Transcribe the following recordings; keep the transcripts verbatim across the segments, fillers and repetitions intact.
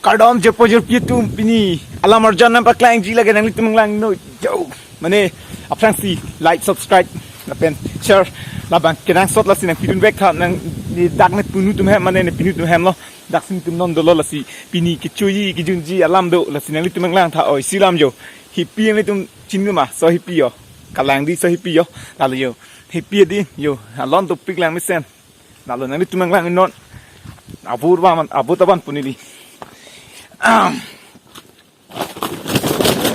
Kardom jirpo jirpi atum, pini alam arjan nangpaklangji lake nanglitum nanglang no jo. Mane aphrangsi like, subscribe lapen share labang kenangsot lasi nangpidun vek tha, nangni dak ne punu atum hem, mane ne pinu atum hem lo. Dak si netum non dolo lasi pini kechoji kejunji alam do lasi nanglitum nanglang tha, oi si alam jo. Hipi nanglitum chini ma, so hipi jo. Kalang di so hipi jo. Lalo jo. Hipi di jo. Alon dopik lang mesen. Lalo nanglitum nanglang non. Abur ba man, abur taban punili. Ahem.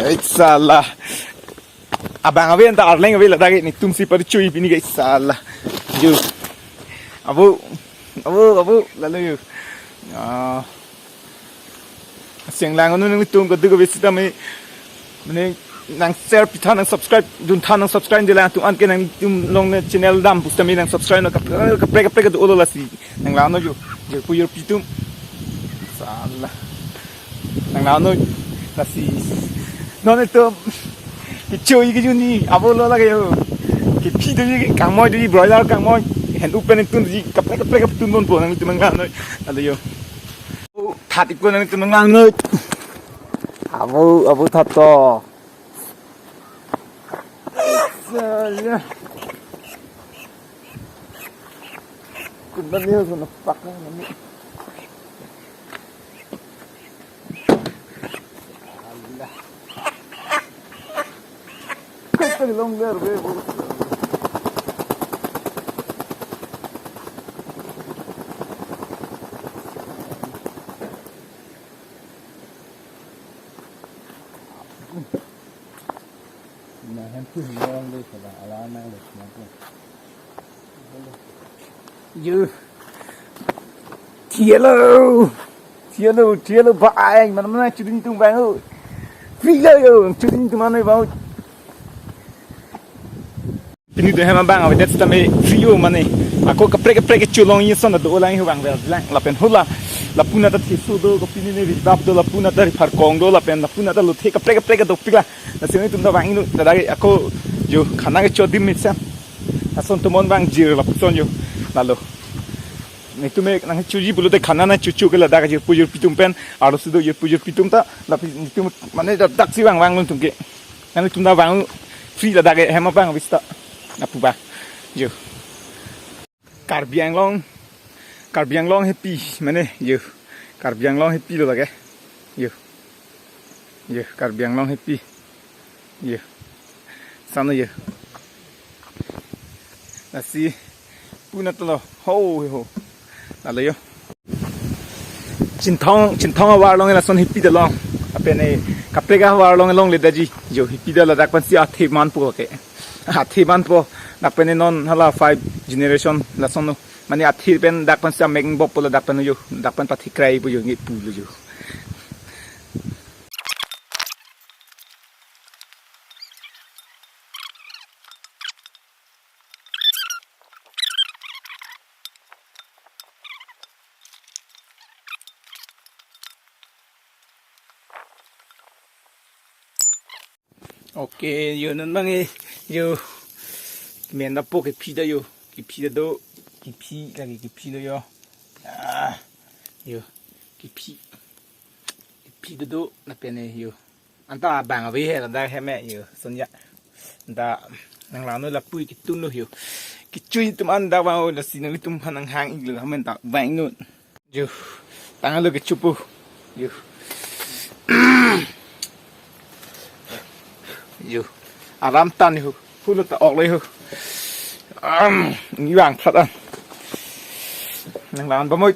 Ei, sala. Abang ave anta arleng ave ladak netum si pari chui pini ke, sala. Jo. Abu, abu, abu, lalo jo. Ah. Seng lang anu nanglitum kaduk ave sita me, mane nang share pitha, nang subscribe dun tha, nang subscribe de lang atum an ke nangtum along ne channel dam pusitame nang subscribe non, kaprek kaprek kaprek do lo lasi. Nanglang no jo, jirpo jirpi atum. Sala. Nanglang no lasi. Non netum kechoji kejunji abu lo lake jo. Kephi doji, kangmoi doji, broiler kangmoi. Hen upen netum doji, kaprek kaprek kaptun ponpo, nanglitum nanglang no. Lalo jo. Abu that ikko nanglitum nanglang no. Abu, abu that to. Sala. Kundang ni, kundang pak ni. Alah. Kau tak long ler be, bu. Nah, hem tu long de, kalau ala nang de, nang tu. Jo. Thielo. Thielo, thielo, bang, mana mana chudin tung bang, oh. Free lo jo, chudin tung mana bang. Pini do hem abang ave det sitame free jo mane. Ako kaprek kaprek kecho longji ason do lang ho bang vel lang lapen hula. Lapu nata theso do, kopine ne ribap do, lapu nata ripharkong do, lapen lapu nata lothe kaprek kaprek dopik la. Lasi netum ta vang inut ladak ako jo khana kecho adim mesen. Ason tomon vang jir lapuson jo. Lalo. Netum ek nangchoji pulote khana nangchocho ke ladak jirpo jirpi atum pen. Arloso do jirpo jirpi atum ta. Lapi netum mane dak dak si vang vang netum ke. Nanglitum ta vang free ladak hem abang vista. Lapu ba. Jo. Karbi Anglong. Karbi Anglong happy mane jo. Karbi Anglong happy lo lake. Jo. Jo, Karbi Anglong happy. Jo. Sano jo. Lasi pu nat lo. Ho, ho. Lalo jo. Chinthong, Chinthong avar along lason happy da long. Apene kaprek avar along longle daji. Jo, happy da ladak pensi athe manpo ke. Athe manpo. Dak pen non hala five generation lason no. Mane athe pen dak pensi ameng bop po ladak pen jo. Dak pen pathikrai po jo nge pu lo jo. Okay, jo non bang e, jo. Men da po kephi da jo. Kephi da do. Kephi lake kephi do jo. Ah, jo. Kephi. Kephi da do lapen e jo. Anta abang ave he ladak hem e jo. Son ya. Anta nanglang no lapu ketun lo jo. Kecho atum anta vang o lasi nanglitum aphan nanghang iklo hem anta vang inut. Jo, tanglo kecho pu. Jo. Jo. Aram tan jo. Hula ta ok le jo. Am, ni vang phat an. Nanglang bamoi.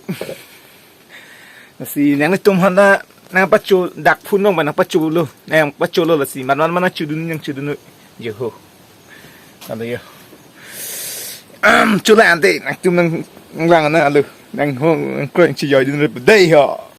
Lasi nanglitum aphan ta nangpacho dak phun long ba nangpacho lo. Nangpacho lo lasi man man man chudun yang chudun. Jo ho. Alo jo. Am, chula ante nangtum nanglang na alo. Nang ho, nang kroi chijoi dun re dei ho.